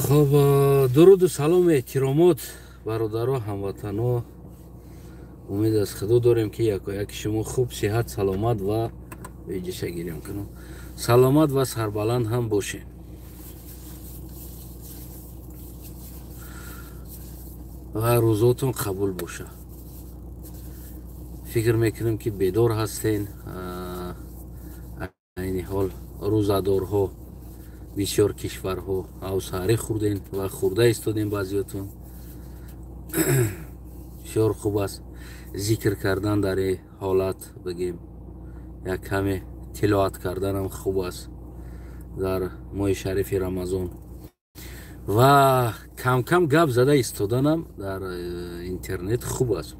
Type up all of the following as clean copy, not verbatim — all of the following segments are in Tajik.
Хоб, дуруду салому эҳтиромот бародаро, ҳамватано. Умед аз Худо дорем, ки якояки шумо хуб, сиҳат, саломат ва беҷиша гирем кунам, саломат ва сарбаланд ҳам бошед. Ва рӯзотон қабул боша. Фикр мекунам, ки бедор ҳастен. Айни ҳол рӯзадорҳо бисёр кишварҳо авсаҳарӣ хӯрден ва хӯрда истодем баъзиётон. Бисёр хуб аст зикр кардан дар ин ҳолат, бигем, як каме тилоат карданам хуб аст дар моҳи шарифи Рамазон ва камкам гап зада истоданам дар интернет хуб аст.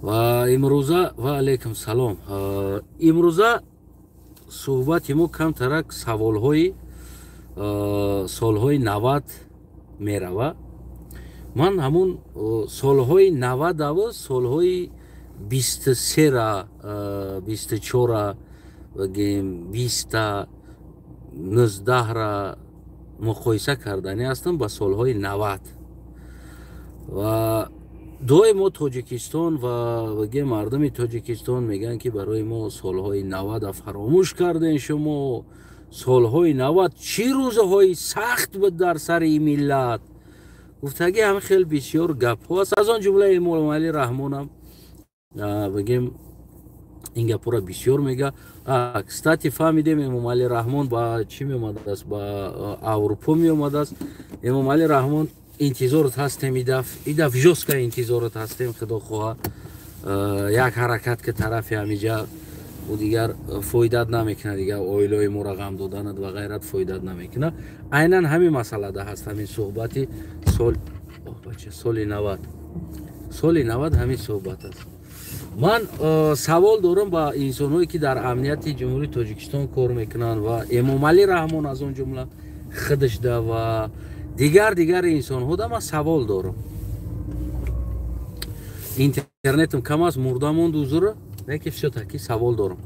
Ва имрӯза, ва алайкум салом, имрӯза суҳбати мо камтарак саволҳои солҳои 90 мерава. Ман ҳамун солҳои 90-аву солҳои 23-ра, 24-ра, бигем, 20-та, 19-ра муқоиса карданӣ ҳастам ба солҳои 90. Ва дуои мо Тоҷикистон ва бигем мардуми Тоҷикистон мегӯянд, ки барои мо солҳои 90-а фаромӯш кардем шумо. Солҳои 90 чӣ рӯзҳои сахт буд дар сари миллат. Гуфтагӣ ҳам хел бисёр гапҳо аст, аз он ҷумла Эмомалӣ Раҳмонам, бигем, ин гапҳоро бисёр мега. Кстати, фаҳмидем, Эмомалӣ Раҳмон ба чӣ меомадааст? Ба Аврупо меомадааст. Эмомалӣ Раҳмон, интизорот ҳастем, идаф жёстко интизорот ҳастем. Худо хоҳа, як ҳаракат ки тарафи ҳамиҷа, ӯ дигар фоидат намекунад, дигар оилаи моро ғам доданат ва ғайрат фоидат намекунад. Айнан ҳамин масъалада ҳаст ҳамин суҳбати сол, бача, соли 90, соли 90 ҳамин суҳбат аст. Ман савол дорам ба инсонҳое, ки дар амнияти Ҷумҳурии Тоҷикистон кор мекунанд ва Эмомалӣ Раҳмон аз он ҷумла худашда ва дигар инсонҳо да ман савол дорам. Интернетам кам аст, мурда монд, узура, лекин всё-таки савол дорам.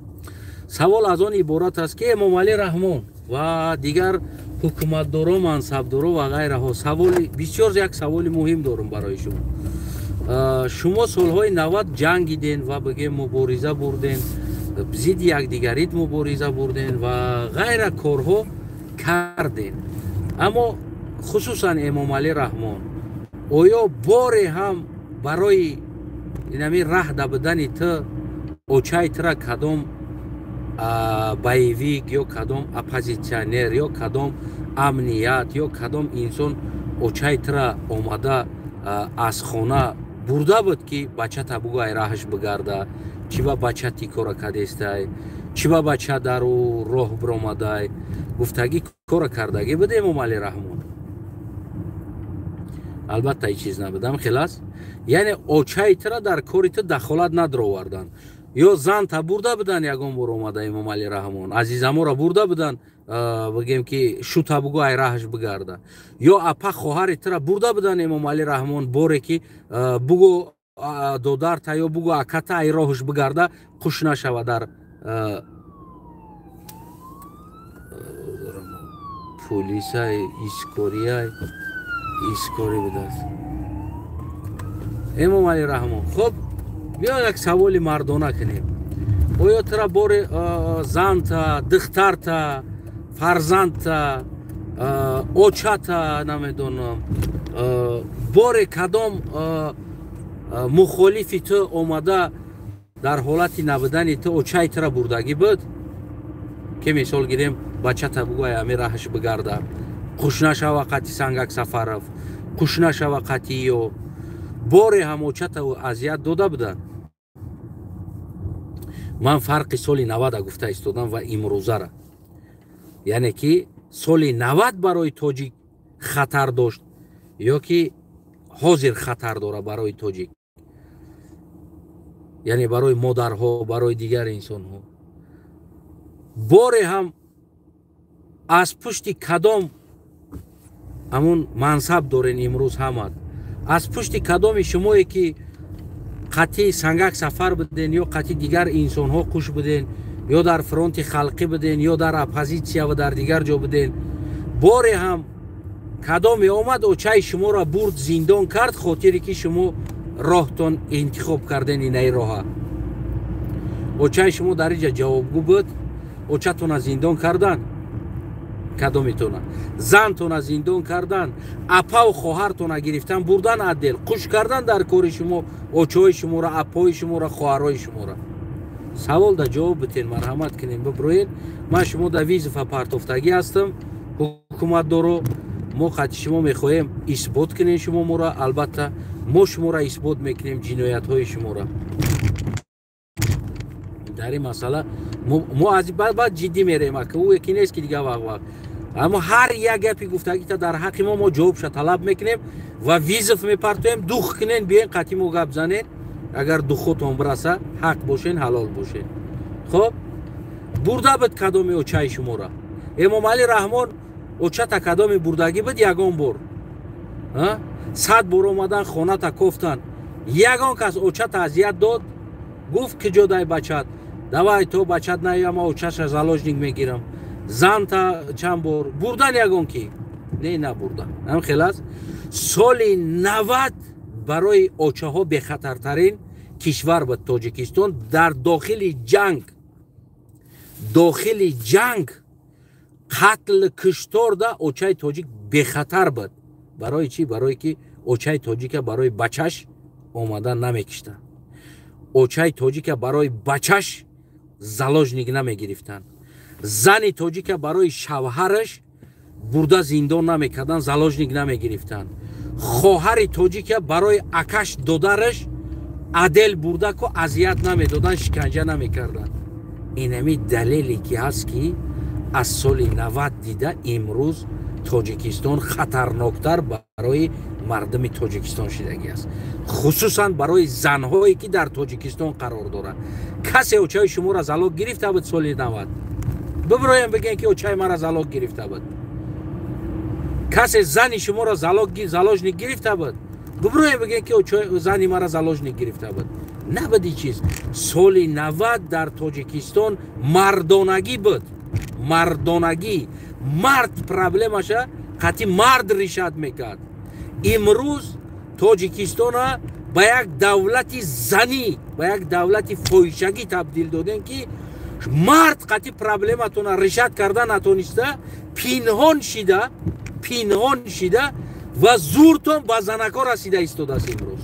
Савол аз он иборат аст, ки Эмомалӣ Раҳмон ва дигар ҳукуматдоро, мансабдоро ва ғайраҳо, саволи бисёр, як саволи муҳим дорам барои шумо. Шумо солҳои 90 ҷангиден ва, бигем, мубориза бурден, зидди якдигарит мубориза бурден ва ғайра корҳо карден. Аммо хусусан Эмомалӣ Раҳмон, оё боре ҳам барои инами раҳ дабудани ту очаи тура кадом боевик ё кадом оппозитсионер ё кадом амният ё кадом инсон очаи тура омада аз хона бурда буд, ки бачата бугӯ, ай раҳаш бигарда, чӣ ба бача ти кора кадестай, чӣ ба бача дару роҳ биромадай, гуфтагӣ кора кардагӣ буд Эмомалӣ Раҳмон? Албатта, ҳеҷ чиз набудам хел аст. Яъне очаи тура дар кори ту дахолат надроварданд ё занта бурда буданд ягон бор омада Эмомалӣ Раҳмон, азизаморо бурда буданд, бигем, ки шута бугӯ, ай раҳаш бигарда, ё апа, хоҳари тура бурда буданд Эмомалӣ Раҳмон боре, ки бугӯ додарта ё бугӯ аката ай роҳаш бигарда, қуш нашава дар полисай, искорияй, искорӣ будааст Эмомалӣ Раҳмон? Хуб, биё як саволи мардона кунем. Оё тура бори занта, духтарта, фарзандта, очата, намедонам, боре кадом мухолифи ту омада дар ҳолати набудани ту очаи тура бурдагӣ буд, ки мисол гирем, бачата бугӯ, ай ами раҳаш бигарда, қуш нашава қати Сангак Сафаров, қуш нашава қати ё? Боре ҳам очата азият дода буданд? Ман фарқи соли 90-а гуфта истодам ва имрӯзара. Яъне ки соли 90 барои тоҷик хатар дошт ё ки ҳозир хатар дора барои тоҷик, яъне барои модарҳо, барои дигар инсонҳо? Боре ҳам аз пушти кадом ҳамун мансаб дорен имрӯз ҳамад, аз пушти кадоми шумое, ки қатъи Сангак Сафар буден ё қатъи дигар инсонҳо қуш буден, ё дар фронти халқӣ буден, ё дар оппозитсия ва дар дигар ҷо буден. Боре ҳам кадоме омад очаи шуморо бурд зиндон кард, хотире ки шумо роҳтон интихоб карден инаи роҳа. Очаи шумо дар инҷа ҷавобгӯ буд, очатона зиндон кардан, кадометона, зантона зиндон кардан, апаву хоҳартона гирифтан бурдан отдел, қуш кардан дар кори шумо очаҳои шуморо, апои шуморо, хоҳарҳои шуморо. Савол да ҷавоб битен, марҳамат кунем, биброед. Ман шумо да визифа партофтагӣ ҳастам, ҳукуматдоро. Мо қати шумо мехоҳем исбот кунем шумо моро, албатта мо шуморо исбот мекунем ҷиноятҳои шуморо. Дар ин масъала мо аз баъд ҷиддӣ мерем, ака ӯ яке нест ки дига вақт вақт. Аммо ҳар як гапи гуфтагита дар ҳаққи мо ҷавобша талаб мекунем ва визиф мепартоем. Дух кунен, биен қати мо гап занен, агар духотон бираса, ҳақ бошен, ҳалол бошен. Хоб, бурда буд кадоми очаи шуморо? Эмомалӣ Раҳмон очата кадоми бурдагӣ буд ягон бор? 100 бор омадан хоната кофтан, ягон кас очата азият дод? Гуфт киҷо дай бачат, давай то бачат наёя, ма очаша заложник мегирам. Занта чанд бор бурдан ягон ки? Не, набурдан. Ҳам хел аст. Соли 90 барои очаҳо бехатартарин кишвар буд Тоҷикистон. Дар дохили ҷанг, дохили ҷанг қатл кишторда очаи тоҷик бехатар буд. Барои чӣ? Барое ки очаи тоҷика барои бачаш омадан намекиштанд, очаи тоҷика барои бачаш заложник намегирифтанд, зани тоҷика барои шавҳараш бурда зиндон намекарданд, заложник намегирифтанд, хоҳари тоҷика барои акаш додараш адел бурдаку азият намедоданд, шиканҷа намекарданд. Инами далеле ки ҳаст ки аз соли 90 дида имрӯз Тоҷикистон хатарноктар барои мардуми Тоҷикистон шидагӣ аст, хусусан барои занҳое ки дар Тоҷикистон қарор доранд. Касе очаи шуморо залог гирифта буд соли 90? Бибироем бигӯем ки очаи мара залог гирифта буд. Касе зани шуморо заложник гирифта буд? Бибироем бигӯем ки зани мара заложник гирифта буд. Набуди чиз. Соли 90 дар Тоҷикистон мардонагӣ буд, мардонагӣ. Мард проблемаша қати мард решат мекард. Имрӯз Тоҷикистона ба як давлати занӣ, ба як давлати фоҳишагӣ табдил додем, ки мард қати проблематона решат карда натониста, пинҳон шида, пинҳон шида ва зуртон ба занако расида истодааст имрӯз.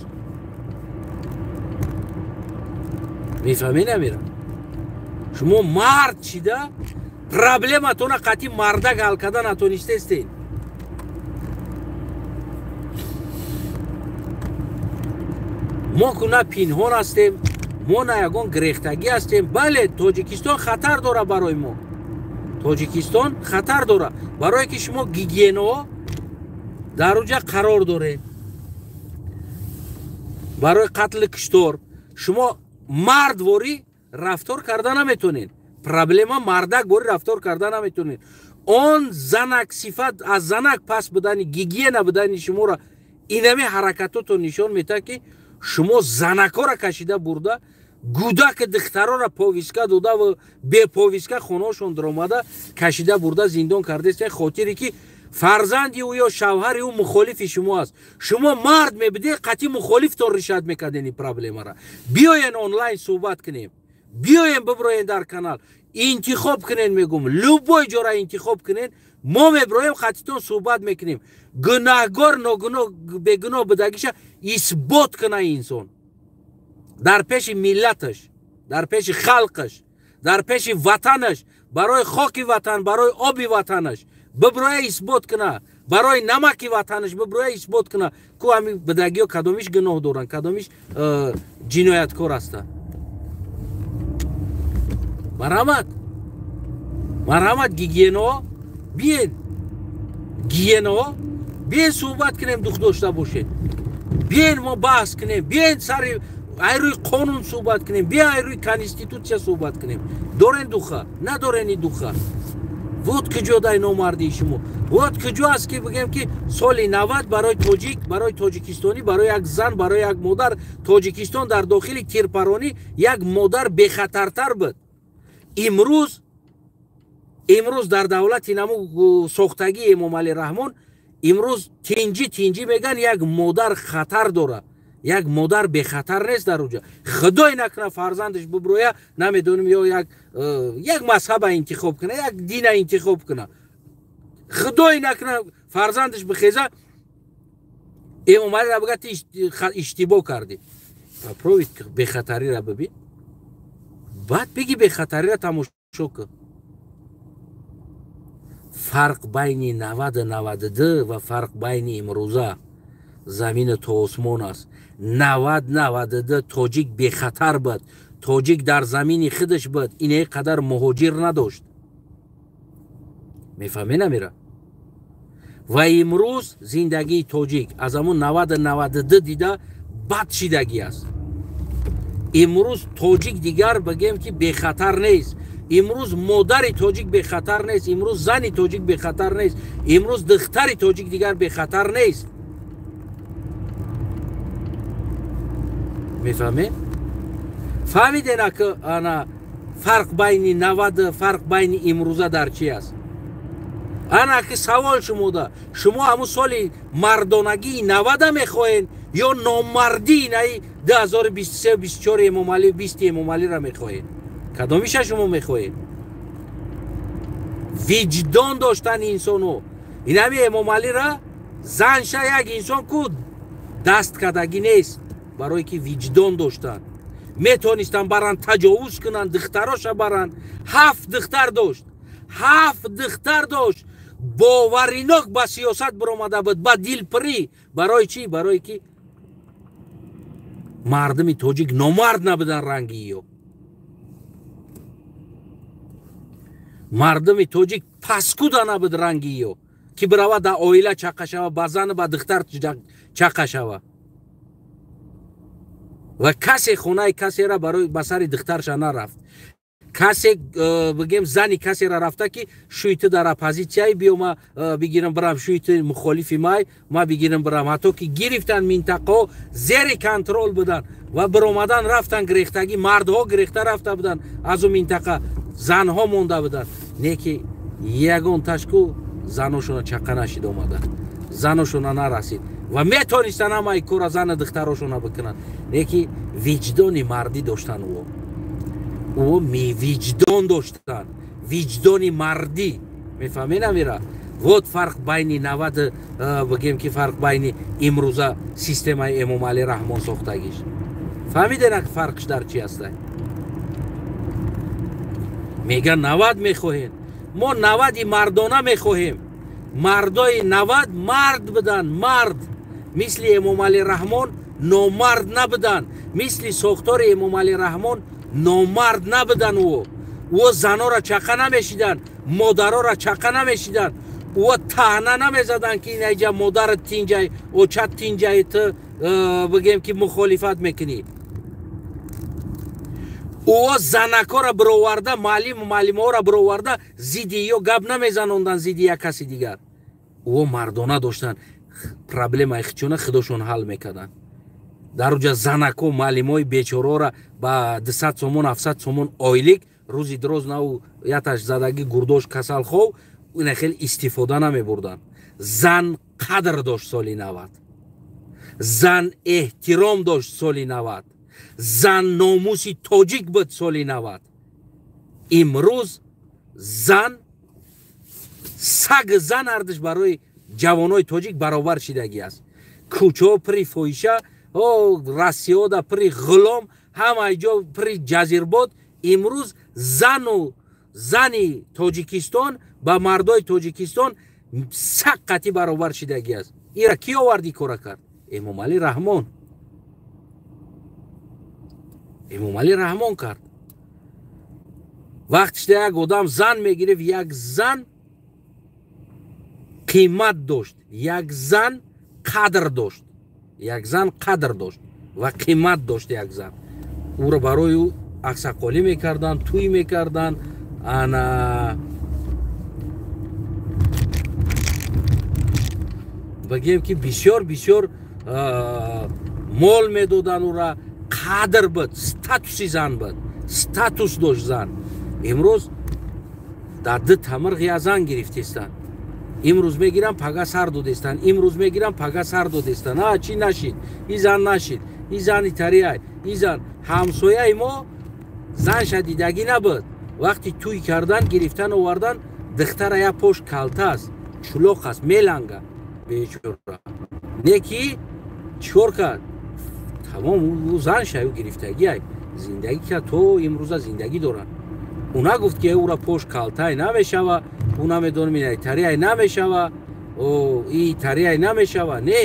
Мефаҳмед намерам? Шумо мард шида проблематона қати мардак ҳал карда натонистестед. Мо ку на пинҳон ҳастем, мо на ягон гирехтагӣ ҳастем. Бале, Тоҷикистон хатар дора барои мо. Тоҷикистон хатар дора, барое ки шумо гигиенаҳо дар уҷа қарор доред. Барои қатли киштор шумо мардворӣ рафтор карда наметонед. Проблема мардак бори рафтор карда наметонед. Он занак сифат аз занак пас будани, гигиена будани шуморо инами ҳаракатотон нишон метаҳад, ки шумо занакҳоро кашида бурда, гудаки духтароро повиска дода ва беповиска хонаҳошон даромада кашида бурда зиндон кардастед, хотире ки фарзанди ӯ ё шавҳари ӯ мухолифи шумо аст. Шумо мард мебудед, қатъи мухолифтон решат мекардед ин проблемаро. Биёен онлайн суҳбат кунем, биёем биброен дар канал, интихоб кунен, мегум, любой ҷора интихоб кунен, мо меброем, қатитон суҳбат мекунем. Гунаҳгор ногуноҳ бегуноҳ будагиша исбот куна инсон дар пеши миллаташ, дар пеши халқаш, дар пеши ватанаш, барои хоки ватан, барои оби ватанаш биброя исбот куна, барои намаки ватанаш биброя исбот куна, ку ҳами будагиҳо кадомиш гуноҳ доранд, кадомиш ҷинояткор ҳастанд. Марҳамат, марҳамат, гигиенаҳо биен, гигиенаҳо биен суҳбат кунем, дух дошта бошед, биен мо баҳс кунем, биен сари ай рӯи қонун суҳбат кунем, биен ай рӯи конститутсия суҳбат кунем. Дорен духа, надорен и духа. Вот куҷо дай номардии шумо, вот куҷо аст ки бигӯем ки соли 90 барои тоҷик, барои тоҷикистонӣ, барои як зан, барои як модар Тоҷикистон дар дохили тирпаронӣ як модар бехатартар буд. Имрӯз Имрӯз дар давлати наму сохтагии Эмомалӣ Раҳмон имрӯз тинҷӣ тинҷӣ меган, як модар хатар дора, як модар бехатар нест дар уҷа. Худой накуна фарзандаш буброя, намедонем, ё як мазҳаба интихоб куна, як дина интихоб куна. Худой накуна фарзандаш бихеза, Эмомалиро бигӯяд, ти иштибоҳ кардӣ. Попробуй бехатариро бибин, баъд биги бехатариро тамошо кун. Фарқ байни 90-92 ва фарқ байни имрӯза замину то осмон аст. 90-92 тоҷик бехатар буд, тоҷик дар замини худаш буд, ине қадар муҳоҷир надошт. Мефаҳме намера? Ва имрӯз зиндагии тоҷик аз ҳамун 90-92 дида бад шидагӣ аст. Имрӯз тоҷик дигар бигем ки бехатар нест. Имрӯз модари тоҷик бехатар нест, имрӯз зани тоҷик бехатар нест, имрӯз духтари тоҷик дигар бехатар нест. Мефаҳмед? Фаҳмидена ки ана фарқ байни 90, фарқ байни имрӯза дар чи аст? Ана ки савол шумода, шумо ҳамун соли мардонагии 90 мехоҳед ё номардии наи 2023-24 Эмомалӣ, 20 Эмомалиро мехоҳед? Кадомиша шумо мехоҳед? Виҷдон доштани инсону. Инами Эмомалира занша як инсон ку даст кардагӣ нест, барое ки виҷдон доштанд. Метонистанд баранд таҷовуз кунанд, духтароша баранд. 7 духтар дошт, 7 духтар дошт. Боваринок ба сиёсат биромада буд, ба дилпирӣ. Барои чӣ? Барое ки мардуми тоҷик номард набуданд ранги ё. Мардуми тоҷик паскуда набуд ранги ё, ки бирава дар оила чақа шава, ба зану ба духтар чақа шава. Ва касе хонаи касера барои ба сари духтарша нарафт. Касе бигем зани касера рафта ки шӯи ту дар оппозитсияи, биё ма бигирам бирам, шӯи ту мухолифи май, ма бигирам бирам. Ҳатто ки гирифтан минтақаҳо зери контрол буданд ва биромадан рафтан гирехтагӣ, мардҳо гирехта рафта буданд аз ӯ минтақа, занҳо монда буданд. Не ки ягон ташку заношона чақа нашид омада, заношона нарасид ва метонистанд ҳамаи кора зану духтарошона бикунанд. Не ки виҷдони мардӣ доштанд ӯ. Ӯ виҷдон доштанд, виҷдони мардӣ. Мефаҳмед намера? Вот фарқ байни 90, бигем ки фарқ байни имрӯза системаи Эмомалӣ Раҳмон сохтагиш. Фаҳмидена фарқш дар чи аста? Мега 90 мехоҳем. Мо 90 мардона мехоҳем. Мардои 90 мард буданд, мард. Мисли Эмомалӣ Раҳмон номард набуданд. Мисли сохтори Эмомалӣ Раҳмон номард набуданд ӯ. Ӯ занора чақа намешиданд, модарора чақа намешиданд. Ӯ таъна намезаданд ки инаҷа модарат тинҷай, очат тинҷай, ту бигем ки мухолифат мекунӣ. Ӯ занакора бироварда, маълиму маълимаҳоро бироварда, зидди ё гап намезанонданд зидди як каси дигар. Ӯ мардона доштанд, проблемаи хичона худошон ҳал мекарданд. Дар уҷа занако маълимои бечораро ба 200 сомон, 700 сомон ойлик рӯзи дроз нав яташ задагӣ гурдош касалхов ина хеле истифода намебурданд. Зан қадр дошт соли 90, зан эҳтиром дошт соли 90, зан номуси тоҷик буд соли 90. Имрӯз зан саг зан ардиш барои ҷавонои тоҷик баробар шидагӣ аст. Кӯчаҳо пири фоҳиша, Россиёда пири ғулом, ҳамаи ҷо пири ҷазирбод. Имрӯз зану зани Тоҷикистон ба мардои Тоҷикистон саг қатъи баробар шидагӣ аст. Ира ки оварди кора кард? Эмомалӣ Раҳмон. Эмомалӣ Раҳмон кард. Вақте як одам зан мегирифт, як зан қимат дошт, як зан қадр дошт, як зан қадр дошт ва қимат дошт як зан. Ӯро барои ӯ ақсақолӣ мекарданд, тӯй мекарданд, ана бигем ки бисёр бисёр мол медоданд ӯра. Қадр буд, статуси зан буд, статус дошт зан. Имрӯз Дар ду тамирғ я зан гирифтестанд. Имрӯз мегирам, пага сар додестанд. Имрӯз мегирам, пага сар додестанд. А чӣ нашид? И зан нашид. И зани тариай. И зан ҳамсояи мо занша дидагӣ набуд. Вақти тӯй кардан, гирифтан овардан, духтара я пош калта аст, чулоқ аст, меланга бечора. Не ки чикор кард? Тамом ӯ занша ӯ гирифтагиай. Зиндагӣ кард, то имрӯза зиндагӣ доранд. Ӯ нагуфт ки ӯра пош калтай намешава, ӯ намедонам ин тариай намешава, и тариай намешава. Не,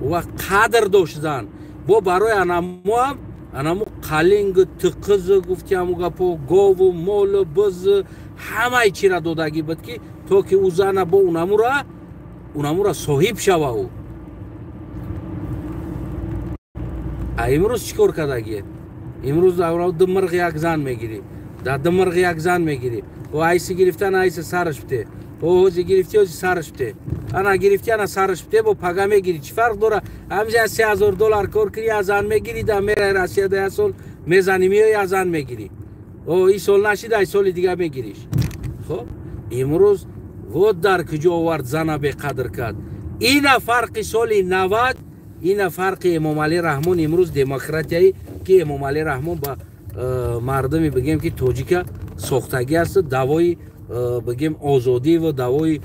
ӯ вақт қадр дошт зан. Бо барои анамуам анаму қалингу тиқизу гуфти ҳаму гапо, гову молу бизу ҳамаи чира додагӣ буд, ки то ки ӯ зана бо унамура соҳиб шава ӯ. А имрӯз чӣ кор кардагие? Имрӯз ду мирғ як зан мегирӣ, дар ду мирғ як зан мегирӣ. О айси гирифтан, айси сараш бите. О ҳози гирифтӣ, ҳози сараш бите. Ана гирифтӣ, ана сараш бите, бо пага мегирӣ. Чӣ фарқ дора? Ҳамҷа $3000 кор кунӣ, я зан мегирӣ, да мерай Россия, да як сол мезанӣ, меоӣ, я зан мегирӣ. О ин сол нашид, ай соли дига мегириш. Хоб имрӯз вот дар куҷо овард зана беқадр кард. Ина фарқи соли 90, ина фарқи Эмомалӣ Раҳмон имрӯз демократияи ки Эмомалӣ Раҳмон ба мардуми бигем ки тоҷика сохтагӣ аст, давои бигем озодӣ ва давои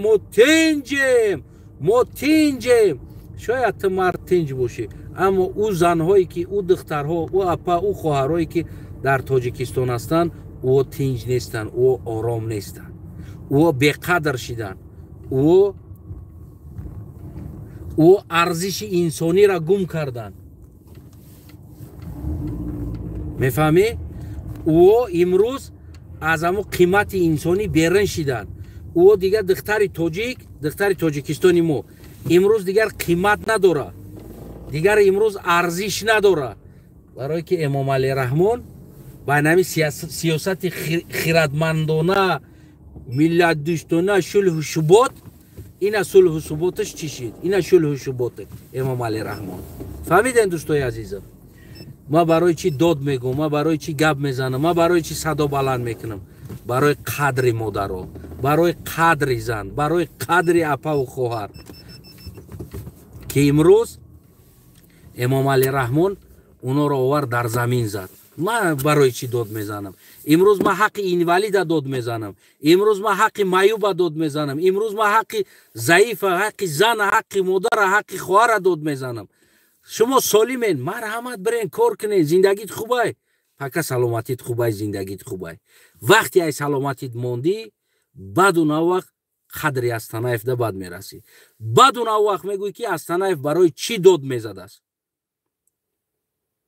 мо тинҷем, мо тинҷем. Шояд ту мард тинҷ бошӣ, аммо ӯ занҳое ки, ӯ духтарҳо, ӯ апа, ӯ хоҳарое ки дар Тоҷикистон ҳастанд, ӯ тинҷ нестанд, ӯ ором нестанд, ӯ беқадр шиданд, ӯ арзиши инсониро гум карданд. Мефаҳмӣ? Ӯ имрӯз аз ҳамун қимати инсонӣ берун шиданд. Ӯ дигар духтари тоҷик, духтари Тоҷикистони мо имрӯз дигар қимат надорад, дигар имрӯз арзиш надорад. Барое ки Эмомалӣ Раҳмон ба ҳамин сиёсати хиратмандона, миллатдӯстона, сулҳу субот, ина сулҳу суботаш чӣ шид? Ина сулҳу суботи Эмомалӣ Раҳмон. Фаҳмидем, дӯстои азизам? Ма барои чӣ дод мегӯм, ма барои чӣ гап мезанам, ма барои чӣ садо баланд мекунам? Барои қадри модаро, барои қадри зан, барои қадри апаву хоҳар, ки имрӯз Эмомалӣ Раҳмон уноро овард дар замин зад. Ман барои чӣ дод мезанам? Имрӯз ман ҳаққи инвалида дод мезанам, имрӯз ман ҳаққи маюба дод мезанам, имрӯз ман ҳаққи заифа, ҳаққи зана, ҳаққи модара, ҳаққи хоҳара дод мезанам. Шумо солимен, марҳамат, бирен кор кунен, зиндагит хубай, пака саломатит хубай, зиндагит хубай. Вақте ай саломатит мондӣ, баъду на вақт қадри Астанаев да бад мерасӣ. Баъду на вақт мегӯӣ ки Астанаев барои чӣ дод мезадааст,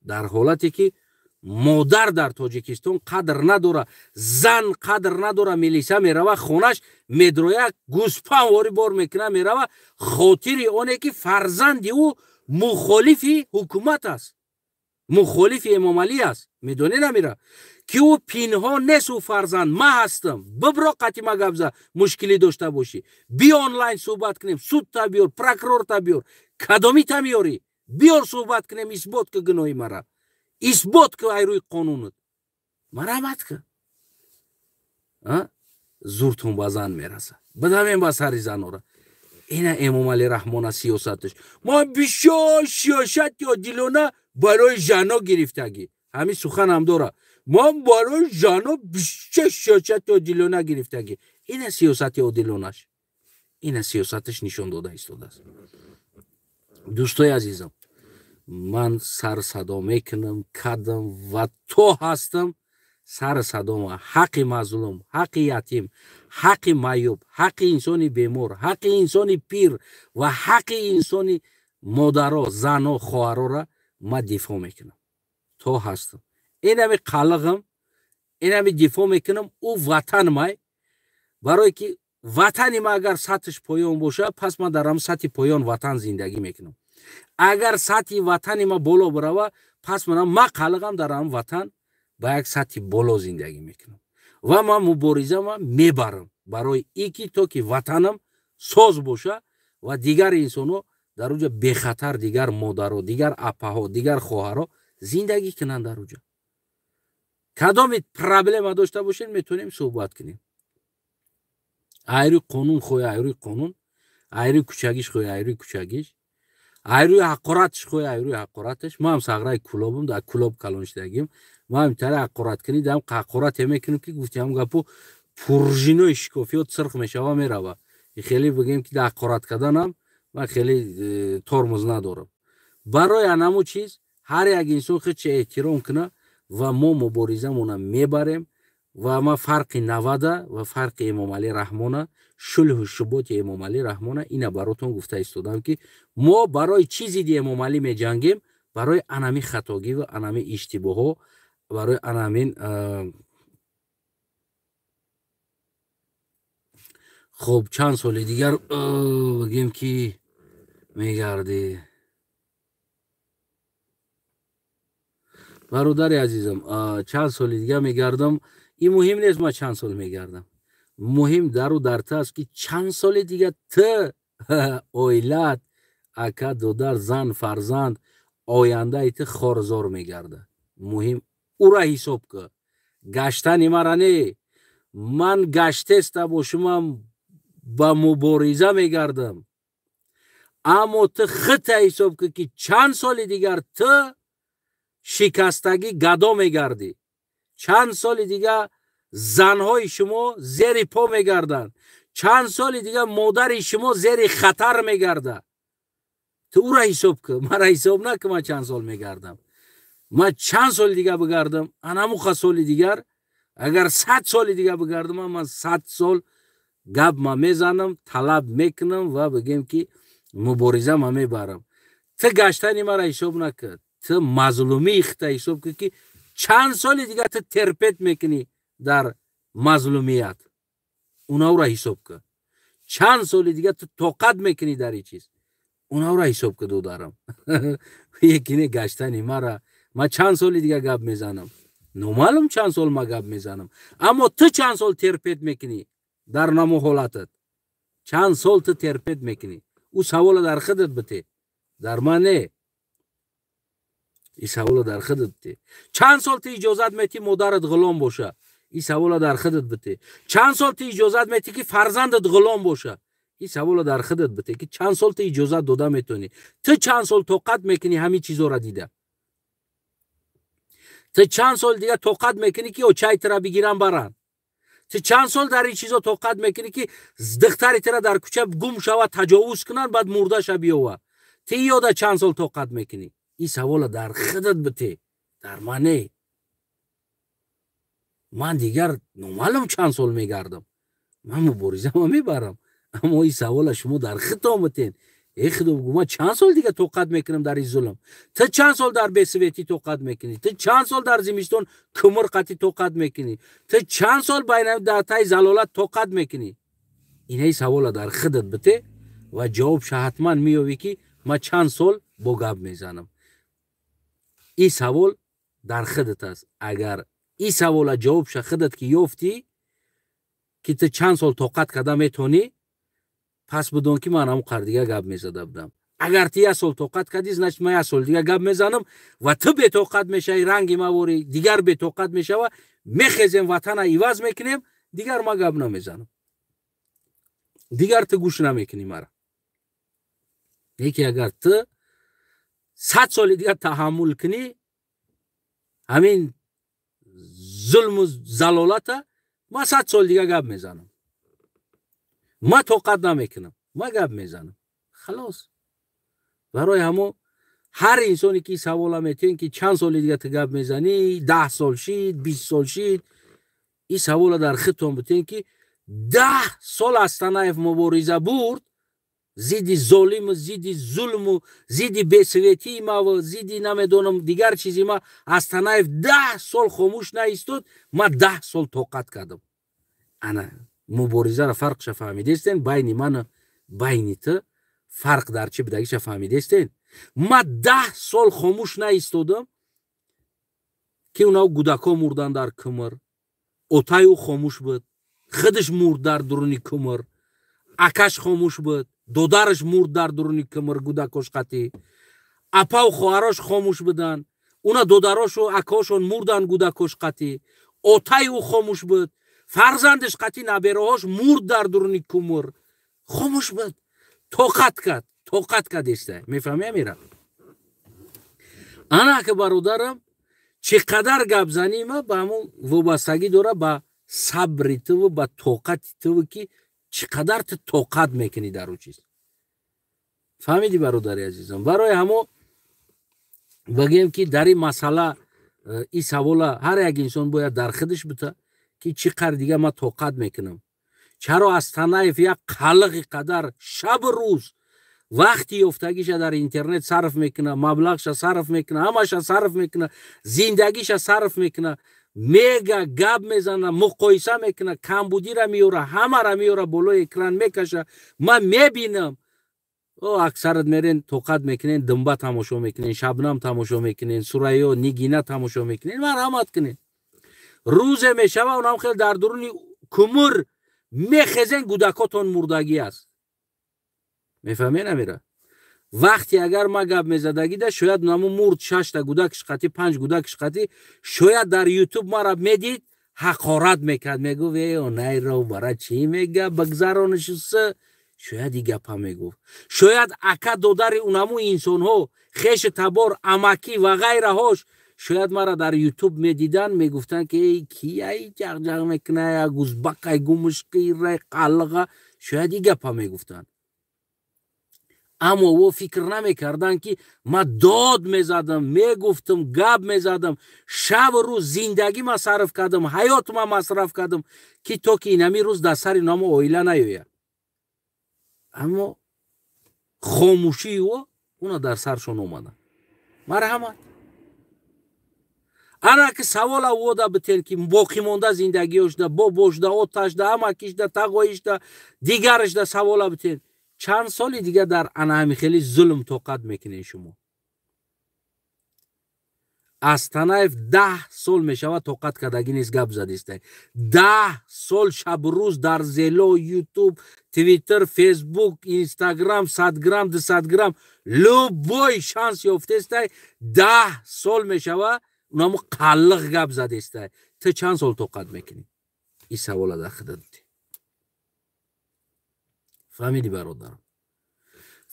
дар ҳолате ки модар дар Тоҷикистон қадр надора, зан қадр надора. Милиса мерава хонаш, медроя, гӯспанворӣ бор мекуна, мерава, хотири оне ки фарзанди ӯ мухолифи ҳукумат аст, мухолифи Эмомалӣ аст. Медонӣ намира ки ӯ пинҳон нест, ӯ фарзанд ма ҳастам, бибро қатима гап за, мушкилӣ дошта бошӣ, биё онлайн суҳбат кунем, судта биёр, прокурорта биёр, кадомита меёрӣ, биёр суҳбат кунем, исбот ки гуноҳи мара, исбот ки ай рӯи қонунат, марҳамат ки зуртон ба зан мераса, бидавем ба сари занора. Ина Эмомалӣ Раҳмона сиёсаташ. Ма бисёр сиёсати одилона барои зано гирифтагӣ. Ҳамин суханам дора. Ма барои зано бисёр сиёсати одилона гирифтагӣ. Ина сиёсати одилонаш. Ина сиёсаташ нишон дода истодааст. Дӯстои азизам, ман сар садо мекунам, кардам ва то ҳастам сар садома. Ҳаққи мазлум, ҳаққи ятим, ҳаққи маюб, ҳаққи инсони бемор, ҳаққи инсони пир ва ҳаққи инсони модаро, зано, хоҳарора ман дифоъ мекунам то ҳастам. Инами қалиғам, инами дифоъ мекунам. Ӯ ватан май, барое ки ватани ма агар сатҳш поён боша, пас ман дар ҳам сатҳи поён ватан зиндагӣ мекунам. Агар сатҳи ватани ма боло бирава, пас манам ма қалиғам дар ҳам ватан ба як сатҳи боло зиндагӣ мекунам ва ман муборизама мебарам барои ин ки то ки ватанам соз боша ва дигар инсонҳо дар уҷа бехатар, дигар модаро, дигар апаҳо, дигар хоҳаро зиндагӣ кунанд дар уҷа. Кадоми проблема дошта бошед, метавонем суҳбат кунем. Айрӯи қонун хоҳӣ, айрӯи қонун, айрӯи кӯчагиш хоҳӣ, айрӯи кӯчагиш, айрӯи ҳақоратш хоҳӣ, айрӯи ҳақораташ. Ман ҳам сағраи Кулобам, дар Кулоб калон шудагим. Ман ҳам тари ҳақорат кунӣ, дам ҳақорате мекунем, ки гуфти ҳам гапу пуржинои шикофиёт сирх мешава, мерава. Хеле бигем, ки дар ҳақорат карданам ман хеле тормоз надорам. Барои анаму чиз ҳар як инсон худча эҳтиром куна ва мо муборизамона мебарем. Ва ман фарқи навада ва фарқи Эмомалӣ Раҳмона, шулҳу шуботи Эмомалӣ Раҳмона ина баротон гуфта истодам, ки мо барои чӣ зидди Эмомалӣ меҷангем? Барои анами хатогӣ ва анами иштибоҳҳо, барои анамин. Хуб, чанд соли дигар бигем, ки мегардӣ? Бародари азизам, чанд соли дигар мегардам, ин муҳим нест. Ман чанд сол мегардам, муҳим дару дар ту аст, ки чанд соли дигар ту, оилат, ака, додар, зан, фарзанд, ояндаи ту хорзор мегардад. Муҳим ура ҳисоб кун, гаштани мара не. Ман гаштеста бошумам, ба мубориза мегардам, аммо ту худта ҳисоб кун, ки чанд соли дигар ту шикастагӣ гадо мегардӣ, чанд соли дигар занҳои шумо зери по мегарданд, чанд соли дигар модари шумо зери хатар мегардад. Ту ура ҳисоб кун, мара ҳисоб накун. Ман чанд сол мегардам, ман чанд соли дигар бигардам, анамуха соли дигар, агар 100 соли дигар бигардам, ман 100 сол гап ма мезанам, талаб мекунам ва бигем, ки мубориза ма мебарам. Ту гаштани мара ҳисоб накун, ту мазлумии худта ҳисоб кун, ки чанд соли дигар ту терпет мекунӣ дар мазлумият. Унавра ҳисоб кун. Чанд соли дигар ту тоқат мекунӣ дар ин чиз, унавра ҳисоб кун, додарам. Яке не гаштани мара. Ман чанд соли дигар гап мезанам, номаълум чанд сол ма гап мезанам, аммо ту чанд сол терпет мекунӣ дар намо ҳолатат, чанд сол ту терпет мекунӣ? Ӯ савола дар худат бите, дар ман не. Ин савола дар худат бите. Чанд сол ту иҷозат метӣ модарат ғулом боша? Ин савола дар худат бите. Чанд сол ту иҷозат метӣ, ки фарзандат ғулом боша? Ин савола дар худат бите, ки чанд сол ту иҷозат дода метавонӣ, ту чанд сол тоқат мекунӣ ҳамин чизоро дида, ту чанд сол дигар тоқат мекунӣ, ки очаи тура бигиран баранд, ту чанд сол дар ин чизо тоқат мекунӣ, ки духтари тура дар кӯча гум шава, таҷовуз кунанд, баъд мурдаша биёва? Ту ёда чанд сол тоқат мекунӣ? Ин савола дар худат бите, дар ман не. Ман дигар номаълум чанд сол мегардам, ман муборизама мебарам, аммо ин савола шумо дар худтон битен. Э худо, бигӯ, ман чанд сол дигар тоқат мекунам дар ин зулм? Ту чанд сол дар бесветӣ тоқат мекунӣ? Ту чанд сол дар зимистон кумр қатӣ тоқат мекунӣ? Ту чанд сол байна дар таи залолат тоқат мекунӣ? Инаи савола дар худат бите ва ҷавобша ҳатман меёвӣ, ки ман чанд сол бо гап мезанам. Ин савол дар худат аст. Агар ин савола ҷавобша худат ки ёфтӣ, ки ту чанд сол тоқат карда метавонӣ, пас бидон, ки ман ҳамон қадр дигар гап мезада будам. Агар ту як сол тоқат кардӣ, значит, ман як сол дигар гап мезанам ва ту бетоқат мешавӣ, ранги мавори дигар бетоқат мешава, мехезем, ватана иваз мекунем, дигар ман гап намезанам, дигар ту гӯш намекунӣ мара. Лекин агар ту 100 соли дигар таҳаммул кунӣ ҳамин зулму залолата, ман 100 сол дигар гап мезанам. Ман тоқат намекунам, ман гап мезанам, халос. Барои ҳамо ҳар инсоне ки савола метиҳем, ки чанд соли дигар ту гап мезанӣ, 10 сол шид, 20 сол шид, ин савола дар худтон битиҳем, ки 10 сол Астанаев мубориза бурд зидди золиму, зидди зулму, зидди бесветии ма ва зидди намедонам дигар чизи ма. Астанаев 10 сол хомӯш наистод, ман 10 сол тоқат кардам. Ана муборизаро фарқша фаҳмидестен? Байни ману байни ту фарқ дар чӣ будагиша фаҳмидестен? Ман 10 сол хомӯш наистодам, ки унав гудако мурдан дар кумр, отаи ӯ хомӯш буд, худаш мурд дар дуруни кумр, акаш хомӯш буд, додараш мурд дар дуруни кумр, гудакош қатӣ, апаву хоҳарош хомӯш буданд. Уна додарошу акошон мурдан, гудакош қатӣ, отаи ӯ хомӯш буд, фарзандаш қатӣ, набераҳош мурд дар дуруни кумур. Хомӯш буд, тоқат кард, тоқат кардеста. Мефаҳми, амира? Ана ки, бародарам, чӣ қадар гап занима, ба ҳамун вобастагӣ дора, ба сабри туву ба тоқати туву, ки чӣ қадар ту тоқат мекунӣ дар ӯ чиз. Фаҳмидӣ, бародари азизам? Барои ҳамо бигӯем, ки дар ин масъала ин савола ҳар як инсон бояд дар худаш бита, ки чӣ қадр дига ман тоқат мекунам. Чаро Астанаев як қалиқи қадар шабу рӯз вақти ёфтагиша дар интернет сарф мекуна, маблағша сарф мекуна, ҳамаша сарф мекуна, зиндагиша сарф мекуна, мега гап мезана, муқоиса мекуна, камбудира меёра, ҳамара меёра, болои экран мекаша, ман мебинам. О, аксарат мерен, тоқат мекунен, думба тамошо мекунен, Шабнам тамошо мекунен, Сурайё, Нигина тамошо мекунен. Марҳамат кунен. Рӯзе мешава, онам хел дар дуруни кумур мехезен, гудакотон мурдагӣ аст. Мефаҳме, намира? Вақте агар ма гап мезадагида, шояд наму мурд, шашта гудакиш қатӣ, панҷ гудакиш қатӣ, шояд дар Ютуб мара медид, ҳақорат мекард, мегуфт: «Э, онайро бара чӣ мега, багзаронишс». Шояд и гапа мегуфт. Шояд ака, додари унаму инсонҳо, хеши табор, амакӣ ва ғайраҳош шояд мара дар Ютуб медидан, мегуфтанд, ки эй, кияй ҷағҷағ мекуна, як узбакай гумушқирай қалға. Шояд и гапа мегуфтанд, аммо во фикр намекарданд, ки ма дод мезадам, мегуфтам, гап мезадам, шабу рӯз зиндагима сарф кардам, ҳаётма масраф кардам, ки то ки инами рӯз дар сари намо оила наёяд. Аммо хомӯшии ӯ уна дар саршон омада. Марҳамат. Ана ки савола вода битен, ки боқимонда зиндагиёшда, бобошда, оташда, амакишда, тағоишда, дигарашда савола битен: чанд соли дига дар ана ҳами хели зулм тоқат мекунед шумо? Астанаев 10 сол мешавад, тоқат кардагӣ нест, гап задистай. 10 сол шабу рӯз дар Зело, Ютуб, Твиттер, Фейсбук, Инстаграм, 100 грамм, 200 грамм, любой шанс ёфтестай. 10 сол мешава, унамо қаллиқ гап задестай. Ту чанд сол тоқат мекунӣ? Ин савола дар худа дудӣ. Фаҳмидӣ, бародарам?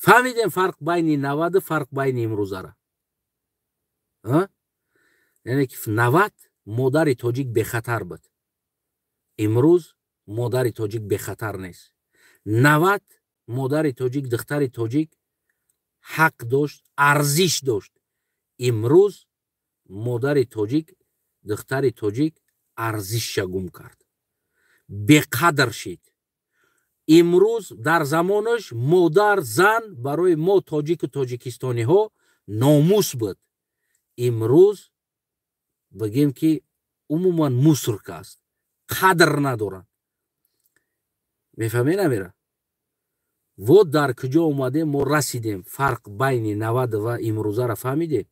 Фаҳмидем фарқ байни 90-у фарқ байни имрӯзара? Яъне ки 90 модари тоҷик бехатар буд, имрӯз модари тоҷик бехатар нест. 90 модари тоҷик, духтари тоҷик ҳақ дошт, арзиш дошт, имрӯз модари тоҷик, духтари тоҷик арзишша гум кард, беқадр шид. Имрӯз дар замонаш модар, зан барои мо тоҷику тоҷикистониҳо номус буд, имрӯз бигем, ки умуман мусорка аст, қадр надоранд. Мефаҳме, намера? Во дар куҷо омадем, мо расидем. Фарқ байни 90 ва имрӯзара фаҳмидем.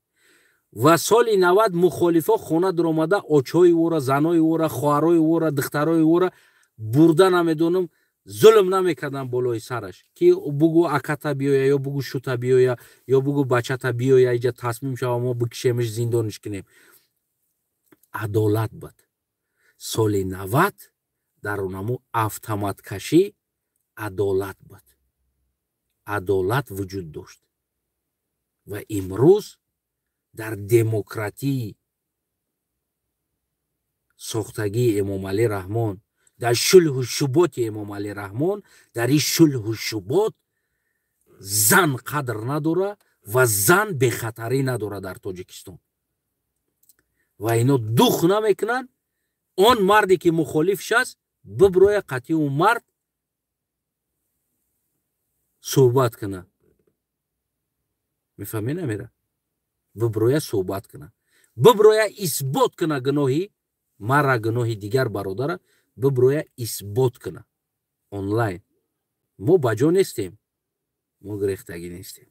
Ва соли 90 мухолифо хона дуромада, очҳои ӯра, занои ӯра, хоҳарои ӯра, духтарои ӯра бурда, намедонам, зулм намекарданд болои сараш, ки бугу аката биёя, ё бугу шута биёя, ё бугу бачата биёя, иҷа тасмим шава, мо бикшемиш, зиндониш кунем. Адолат буд соли 90. Дар онамо автоматкашӣ адолат буд, адолат вуҷуд дошт. Ва имрӯз дар демократии сохтагии Эмомалӣ Раҳмон, дар сулҳу суботи Эмомалӣ Раҳмон, дар ин сулҳу субот зан қадр надора ва зан бехатарӣ надора дар Тоҷикистон. Ва ино дух намекунанд. Он марде ки мухолифш аст, биброя, қатъи он мард суҳбат куна. Мефаҳме, намера? Биброя, суҳбат куна, биброя, исбот куна гуноҳи мара, гуноҳи дигар бародара биброя, исбот куна онлайн. Мо ба ҷо нестем, мо гирехтагӣ нестем.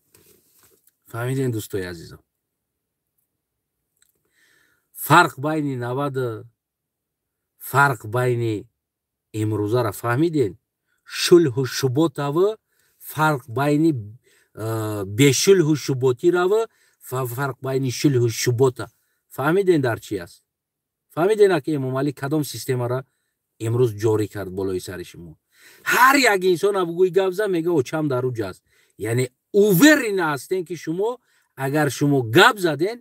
Фаҳмидем, дӯстои азизам? Фарқ байни 90-у фарқ байни имрӯзара фаҳмидем? Сулҳу суботаву фарқ байни бесулҳу суботираву фарқ байни сулҳу субота. Фаҳмиден дар чи аст? Фаҳмиден, ки Эмомалӣ кадом системаро имрӯз ҷорӣ кард болои сари шумо? Ҳар як инсон абгӯи гап зад, мега, очам дар уҷ аст. Яъне уверена ҳастем, ки шумо, агар шумо гап заден,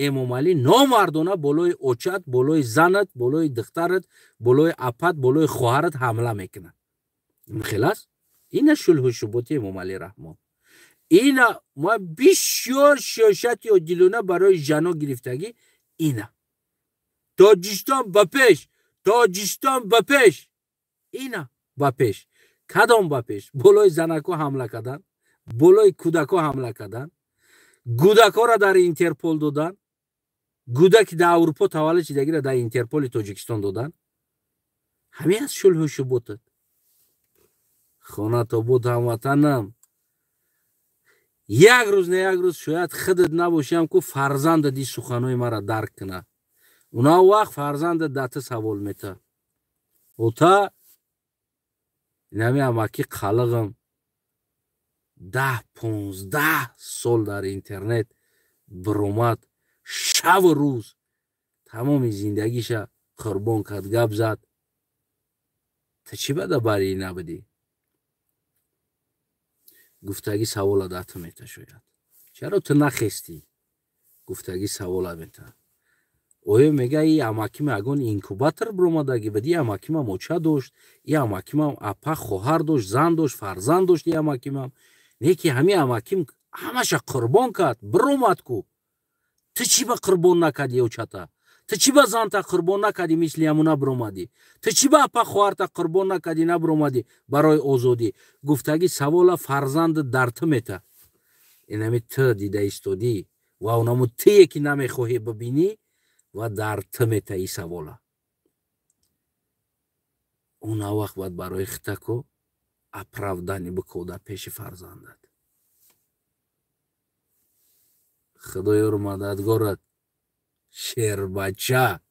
Эмомалӣ номардона болои очат, болои занат, болои духтарат, болои апат, болои хоҳарат ҳамла мекунад. Хел аст. Ина сулҳу суботи Эмомалӣ Раҳмон. Ина ма бисёр сиёсати одилона барои жано гирифтагӣ. Ина Тоҷистон ба пеш, Тоҷистон ба пеш. Ина ба пеш. Кадом ба пеш? Болои занако ҳамла кардан, болои кӯдако ҳамла кардан, гӯдакҳоро дар Интерпол додан, гӯдаки дар Аврупо таваллуд шидагиро дар Интерполи Тоҷикистон додан. Ҳамин аст сулҳу суботат. Хонатобод, ҳамватанам. Як рӯз не як рӯз, шояд худат набошиам ку, фарзандат ин суханҳои маро дарк кунад. Уна вақт фарзандат да ту савол мета: ота, инами амаки қалиғам 10-15 сол дар интернет биромад, шаву рӯз тамоми зиндагиша қурбон кард, гап зад, ту чӣ бада барӣ набудӣ? Гуфтагӣ савола да ту мета. Шояд чаро ту нахестӣ? Гуфтагӣ савола мета. Оё мега, и амакима ягон инкубатор биромадаги буд? И амакимам оча дошт, и амакимам апа, хоҳар дошт, зан дошт, фарзанд дошт. И амакимам не ки ҳамин амаким ҳамаша қурбон кард, биромад ку. Ту чӣ ба қурбон накардӣ очата? Ту чӣ ба занта қурбон накардӣ, мисли ҳамуна биромадӣ? Ту чӣ ба апа, хоҳарта қурбон накардӣ, набиромадӣ барои озодӣ? Гуфтагӣ савола фарзанди дар ту мета. Инами ту дида истодӣ ва онаму тие ки намехоҳӣ бибинӣ ва дар ту мета и савола. Она вақт бояд барои хитако оправдание бикода пеши фарзандат. Худоёру мададгорат, шербача.